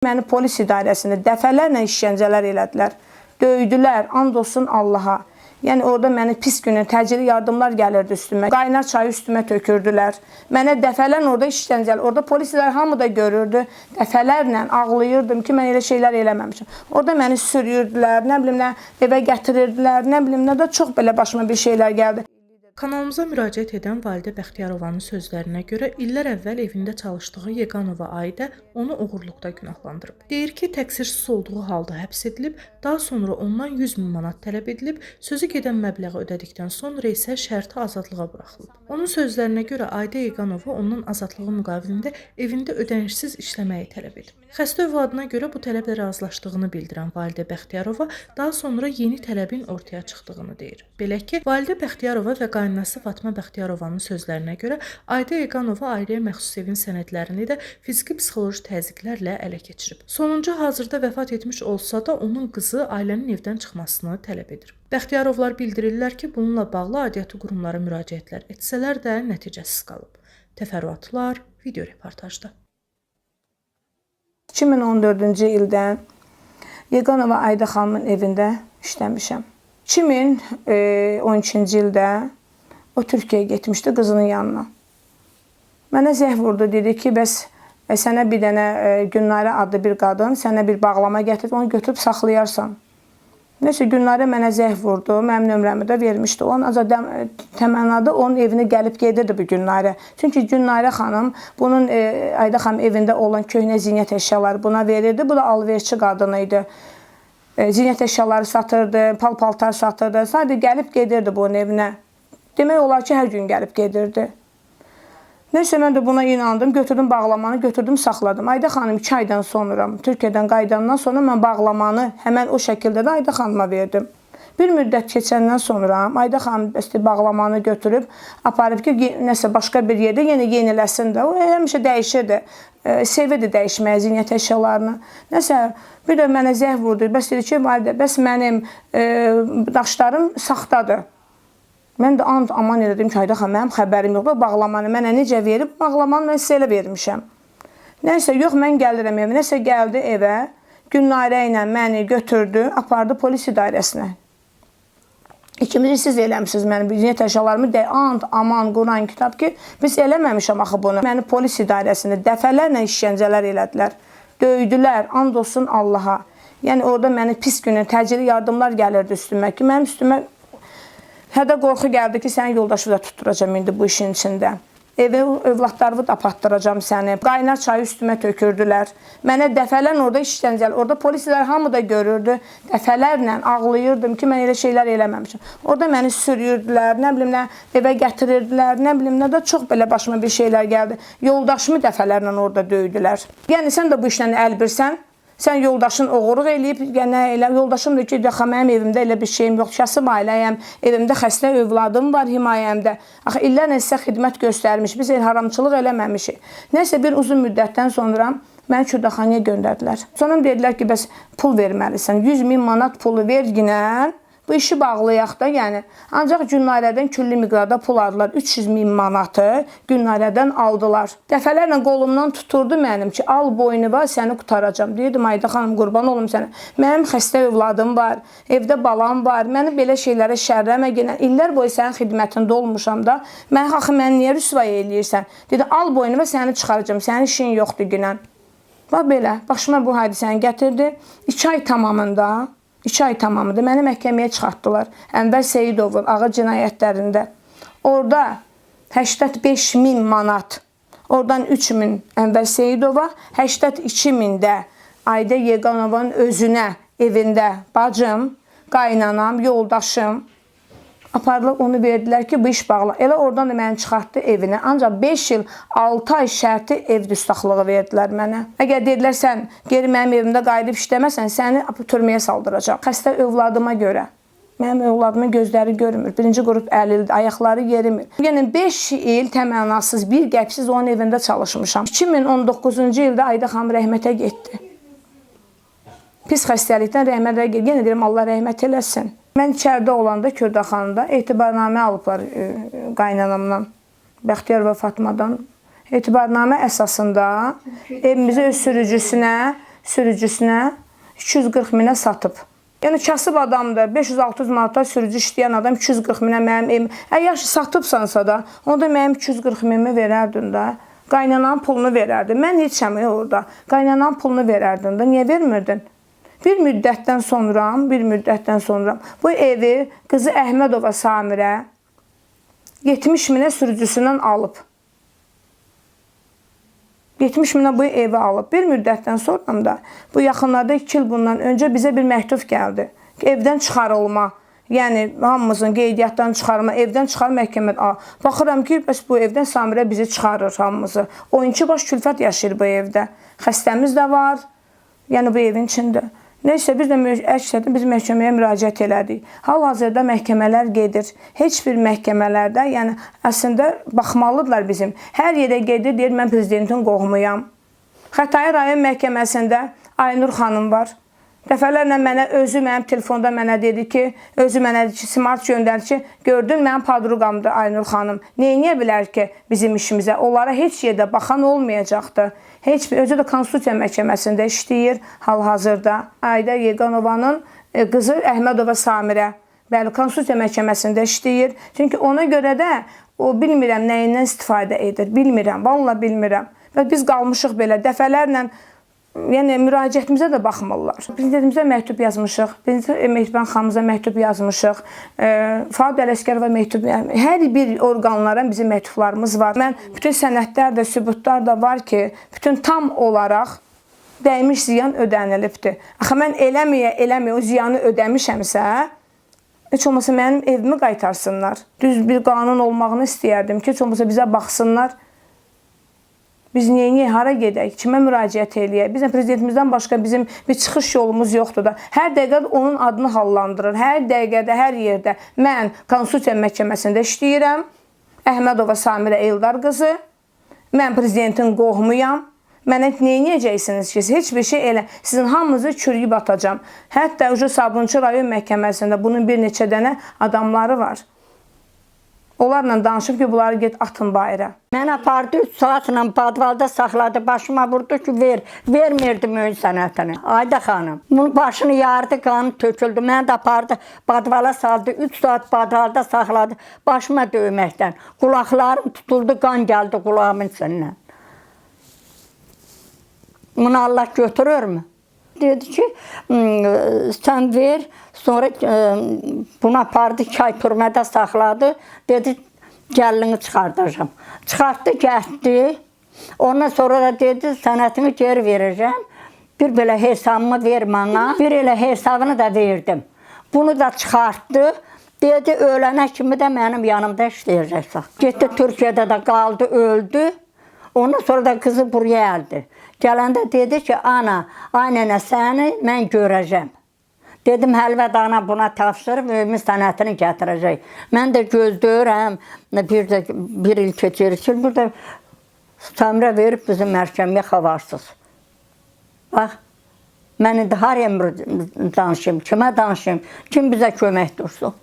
Məni polis idarəsində dəfələrlə işgəncələr elədilər. Döydülər, and olsun Allaha. Yəni orada məni pis günə təcili yardımlar gəlirdi üstümə. Qaynar çayı üstümə tökürdülər. Mənə dəfələrlə orada işgəncələr, orada polislər hamı da görürdü. Dəfələrlə ağlayırdım ki, mən elə şeylər eləməmişəm. Orada məni sürüyürdülər, nə bilim nə evə gətirirdilər, nə bilim nə də çox belə başıma bir şeylər gəldi. Kanalımıza müraciət edən Validə Bəxtiyarovanın sözlərinə görə illər əvvəl evində çalışdığı Yeqanova Aidə onu oğurluqda günahlandırıb. Deyir ki, təqsirsiz olduğu halda həbs edilib, daha sonra ondan 100 min manat tələb edilib, sözü gedən məbləği ödədikdən sonra isə şərti azadlığa buraxılıb. Onun sözlərinə görə Aidə Yeqanova ondan azadlığı müqabilində evində ödənişsiz işləməyi tələb edib. Xəstə övladına görə bu tələblə razılaşdığını bildirən Validə Bəxtiyarova daha sonra yeni tələbin ortaya çıxdığını deyir. Belə ki, Validə Bəxtiyarova və qaynanası Fatma Bəxtiyarovanın sözlərinə görə Aidə Yeqanova ailəyə məxsus evin sənədlərini də fiziki-psixoloji təzyiqlərlə ələ keçirib. Sonuncu hazırda vəfat etmiş olsa da onun qızı ailənin evdən çıxmasını tələb edir. Bəxtiyarovlar bildirirlər ki, bununla bağlı aidiyyatı qurumlara müraciətlər etsələr də nəticəsiz qalıb. Təfərrüatlar video reportajda. 2014-cü ildən Yeqanova Ayda xanımın evində işləmişəm. 2012-ci ildə o Türkiyəyə getmişdi qızının yanına. Mənə zəng vurdu, dedi ki, bəs sənə bir dənə Gülnarə adlı bir qadın sənə bir bağlama gətirdi, onu götürüb saxlayarsan. Nəsə Gülnarə mənə zəng vurdu, mənim nömrəmi də vermişdi. Onun ancaq təmənnada onun evinə gəlib gedirdi bu Gülnarə. Çünki Gülnarə xanım bunun Ayda xanım evində olan köhnə zinət əşyaları buna verirdi. Bu da alverçi qadını idi. Zinət əşyaları satırdı, pal-paltar satırdı. Sadəcə gəlib gedirdi bunun evinə. Demək olar ki, hər gün gəlib gedirdi. Neysə, mən də buna inandım, götürdüm bağlamanı, götürdüm, saxladım. Ayda xanım 2 aydan sonra, Türkiyədən qayıdandan sonra mən bağlamanı həmən o şəkildə də Ayda xanıma verdim. Bir müddət keçəndən sonra Ayda xanım bəs bağlamanı götürüb, aparıb ki, nəsə başqa bir yerdə yenə yeniləsin də. O həmişə dəyişirdi, sevirdi dəyişməyi zinət əşyalarını. Nəsə, bir də mənə zəng vurdu, bəs dedi ki, Validə, bəs mənim daşlarım saxtadır. Mən də and aman elədim ki, Ayda xanım, mənim xəbərim yoxdur, o bağlamanı mənə necə verib, bağlamanı mən sizə elə vermişəm. Nəysə, yox, mən gəlirəm evə. Nəsə gəldi evə, Gülnarə ilə məni götürdü, apardı polis idarəsinə. İkimizi siz eləmisiniz mənim zinət əşyalarımı, də, and, aman, Quran, kitab ki, biz eləməmişəm axı bunu. Məni polis idarəsində dəfələrlə işgəncələr elədilər, döydülər, and olsun Allaha. Yəni orada məni pis günə təcili yardımlar gəlirdi üstümə ki, mənim üstümə hədə qorxu gəldi ki, sənin yoldaşı da tutduracam indi bu işin içində. Evə övladlarımı da apatdıracam səni. Qaynar çayı üstümə tökürdülər. Mənə dəfələrlə orada işgəncələr, orada polislər hamı da görürdü. Dəfələrlə ağlayırdım ki, mən elə şeylər eləməmişəm. Orada məni sürüyürdülər, nə bilim nə evə gətirirdilər, nə bilim nə də çox belə başıma bir şeylər gəldi. Yoldaşımı dəfələrlə orada döydülər. Yəni sən də bu işlə əlbirsən. Sən yoldaşın oğurluq eləyib, yəni elə yoldaşım deyir ki, axı mənim evimdə elə bir şeyim yox, kasıb ailəyəm, evimdə xəstə övladım var himayəmdə. Axı illərlə sizə xidmət göstərmiş, biz el haramçılıq eləməmişik. Nəsə bir uzun müddətdən sonra məni Kürdaxanaya göndərdilər. Sonra dedilər ki, bəs pul verməlisən, 100 min manat pulu ver ginən, bu işi bağlayaq da, yəni. Ancaq Gülnarədən külli miqdarda pul aldılar, 300 min manatı Gülnarədən aldılar. Dəfələrlə qolumdan tuturdu mənim ki, al boynu var, səni qurtaracam. Deyirdim, Ayda xanım, qurban olum sənə. Mənim xəstə övladım var, evdə balam var, məni belə şeylərə şərləmə ginən. İllər boyu sənin xidmətində olmuşam da, axı məni niyə rüsvay eləyirsən? Dedi, al boynu var, səni çıxaracam, sənin işin yoxdur ginən. Bax belə, başıma bu hadisəni gətirdi. 2 ay tamamında, 2 ay tamamında məni məhkəməyə çıxartdılar. Ənvər Seyidovun ağır cinayətlərində. Orada 85 min manat, oradan 3 min Ənvər Seyidova, 82 min də Ayda Yeqanovanın özünə, evində bacım, qaynanam, yoldaşım apardılar, onu verdilər ki, bu iş bağlı. Elə oradan da məni çıxartdı evinə. Ancaq 5 il, 6 ay şərti ev düstaqlığı verdilər mənə. Əgər dedilər, sən geri mənim evimdə qayıdıb işləməsən, səni türməyə saldıracaq. Xəstə övladıma görə. Mənim övladımın gözləri görmür. Birinci qrup əlildir, ayaqları yerimir. Yəni 5 il təmənnasız, bir qəpsiz onun evində çalışmışam. 2019-cu ildə Ayda xanım rəhmətə getdi. Pis xəstəlikdən rəhmətə getdi. Yenə deyirəm, Allah rəhmət eləsin. Mən içəridə olanda Kürdaxanada etibarnamə alıblar qaynanamdan, Bəxtiyarova Fatmadan. Etibarnamə əsasında evimizi öz sürücüsünə sürücüsünə 240 minə satıb. Yəni kasıb adamdır, 500-600 manata sürücü işləyən adam 240 minə mənim evim. Yaxşı satıbsansa da, onda mənim 240 minimi verərdin də. Qaynananın pulunu verərdin. Mən heçəm orada. Qaynananın pulunu verərdin də. Niyə vermirdin? Bir müddətdən sonra bu evi qızı Əhmədova Samirə 70 minə sürücüsündən alıb. 70 minə bu evi alıb. Bir müddətdən sonra da bu yaxınlarda 2 il bundan öncə bizə bir məktub gəldi. Evdən çıxarılma. Yəni hamımızın qeydiyyatdan çıxarma, evdən çıxar məhkəmədə. Baxıram ki, bəs bu evdən Samirə bizi çıxarır hamımızı. 12 baş külfət yaşayır bu evdə. Xəstəmiz də var. Yəni bu evin içində. Neysə biz də əksəriyyətlə biz məhkəməyə müraciət elədik. Hal-hazırda məhkəmələr gedir. Heç bir məhkəmələrdə, yəni əslində baxmalıdırlar bizim. Hər yerə gedir, deyir mən prezidentin qohumuyam. Xətai rayon məhkəməsində Aynur xanım var. Dəfələrlə mənə özü mənim telefonda mənə dedi ki, özü mənə dedi ki, smart göndərdi ki, gördün mənim padruqamdır Aynur xanım. Neyniyə bilər ki bizim işimizə? Onlara heç yerdə baxan olmayacaqdı. Heç bir, özü də Konstitusiya Məhkəməsində işləyir hal-hazırda. Ayda Yeganovanın qızı Əhmədova Samirə. Bəli, Konstitusiya Məhkəməsində işləyir. Çünki ona görə də o bilmirəm nəyindən istifadə edir. Bilmirəm, vallahi bilmirəm. Və biz qalmışıq belə dəfələrlə. Yəni müraciətimizə də baxmırlar. Prezidentimizə məktub yazmışıq, Prezident Mehriban xanımıza məktub yazmışıq, Fuad Ələsgərova məktub, yəni hər bir orqanlara bizim məktublarımız var. Mən bütün sənədlər də, sübutlar da var ki, bütün tam olaraq dəymiş ziyan ödənilibdir. Axı mən eləməyə o ziyanı ödəmişəmsə, heç olmasa mənim evimi qaytarsınlar. Düz bir qanun olmağını istəyərdim ki, heç olmasa bizə baxsınlar. Biz niyə, hara gedək, kimə müraciət eləyək? Bizim prezidentimizdən başqa bizim bir çıxış yolumuz yoxdur da. Hər dəqiqədə onun adını hallandırır. Hər dəqiqədə, hər yerdə. Mən Konstitusiya Məhkəməsində işləyirəm. Əhmədova Samirə Eldar qızı. Mən prezidentin qohumuyam. Mənə neyniyəcəksiniz ki, heç bir şey elə. Sizin hamınızı çürüyüb atacağam. Hətta ucu Sabunçu rayon məhkəməsində bunun bir neçə dənə adamları var. Onlarla danışıb ki, bunları get atın bayıra. Mən apardı 3 saatla padvalda saxladı, başıma vurdu ki, ver. Vermirdim ön sənətini. Ayda xanım, bunun başını yardı, qanı töküldü. Mən də apardı, padvala saldı, 3 saat padvalda saxladı başıma döyməkdən. Qulaqlarım tutuldu, qan gəldi qulağımın içindən. Bunu Allah götürür mü? Dedi ki, sən ver, sonra bunu apardı, 2 ay türmədə saxladı. Dedi, gəlini çıxardacam. Çıxartdı, gəldi. Ondan sonra da dedi, sənətini geri verəcəm. Bir belə hesabımı ver mənə. Bir elə hesabını da verdim. Bunu da çıxartdı. Dedi, ölənə kimi də mənim yanımda işləyəcəksən. Getdi, Türkiyədə də qaldı, öldü. Ondan sonra da qızı buraya gəldi. Gələndə dedi ki, ana, ay nənə səni mən görəcəm. Dedim, həlvəd ana buna tapşırıb, evimin sənətini gətirəcək. Mən də gözləyirəm, bir də bir il keçir, iki il, bir də Samirə verib bizim məhkəməyə xabarsız. Bax, mən indi haraya danışım, kimə danışım, kim bizə kömək dursun?